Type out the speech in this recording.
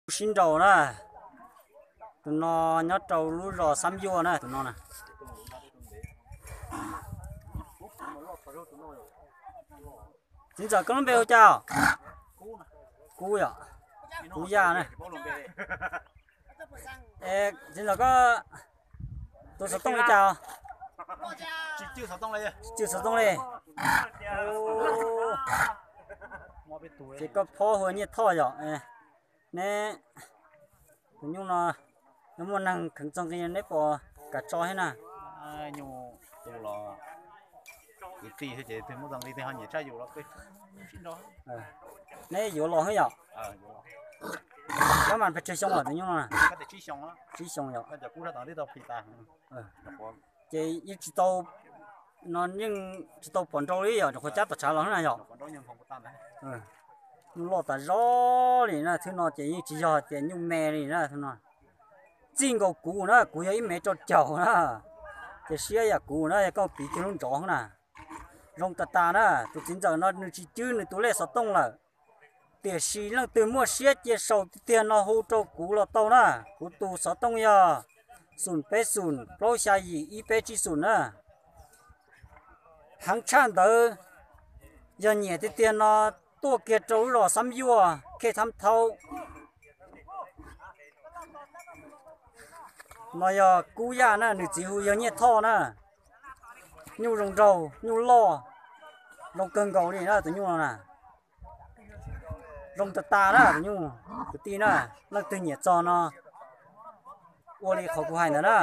Sib nraus na, tus no nyob rau lub zos Xab Yuaj na, tus no na. Txiv ntxawm, koj lub npe hu cas? Kub yom, Kub Yaj na. Txiv ntxawm, koj tus xov tooj li cas? Tsis cwj xov tooj li. Ces koj phob hu ua Nyiaj Thoj yom. Neb tus nyuj no, yog muaj neeg kheev txo nqi neb puas kam tso thiab na? Nyuj tus los kwv tij thiab ces twg muaj txo nqi twg ho nyiam tshaj yus los peb sib nrog. Neb yuav los xwb yom? Koj mas pes tsawg xyoo os tus nyuj no na? Tsib xyoo yom. Ces yeej tsis tau, no yeej tsis tau pom nrau li yom, rau qhov cab tom tshav los xwb na yom. Nyuj loj tas zog li na, thwb no ces yeej tsis yog tias nyuj me li na, thwb no. Txij nkaus kuv na, kuv yog ib mev rau caum na, ces siab yam kuv na, yog koj piv kiag lub nrov na. Zoo tas tas na, tus txiv ntxawm no nws tsis cwj nws tus lej xov tooj lawm. Tiam sis leej twg muaj siab cia sau tiag tiag no hu rau kuv los tau na. Kuv tus xov tooj yog xum peb xum plaub xya yim ib peb tsib xum na. Heev tshaj ntawd, yog nyiam tiag tiag no tuaj kiag rau lub zos Xab Yuaj, Khej Thab Thaub. No yog Kub Yaj na, nws txiv hu yog Nyiaj Thoj na. Nyuj zoo nraug, nyuj loj, zoo kawg nkaus li na tus nyuj no na. Zoo tas tas na tus nyuj, kwv tij na, leej twg nyiam txog no ua li qhov kuv hais ntawd na.